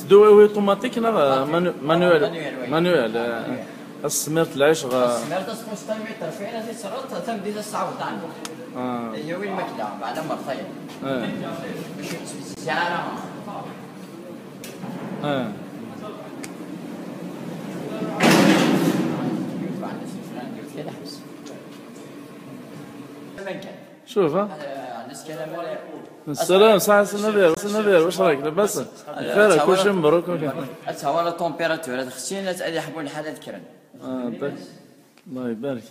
دو اوتوماتيك لا manuel manuel السميرت العيش غا السميرت 15 متر فعلا تيتصرط تمدي الساعة تاع هي وين الماكلة بعد مرتين باش تسعة شوف ها السلام صحة النبي النبي واش رايك لاباس بخير كلشي مبروك هو la température هاد خصني غادي يحبوا الحالة الكرن طيب الله يبارك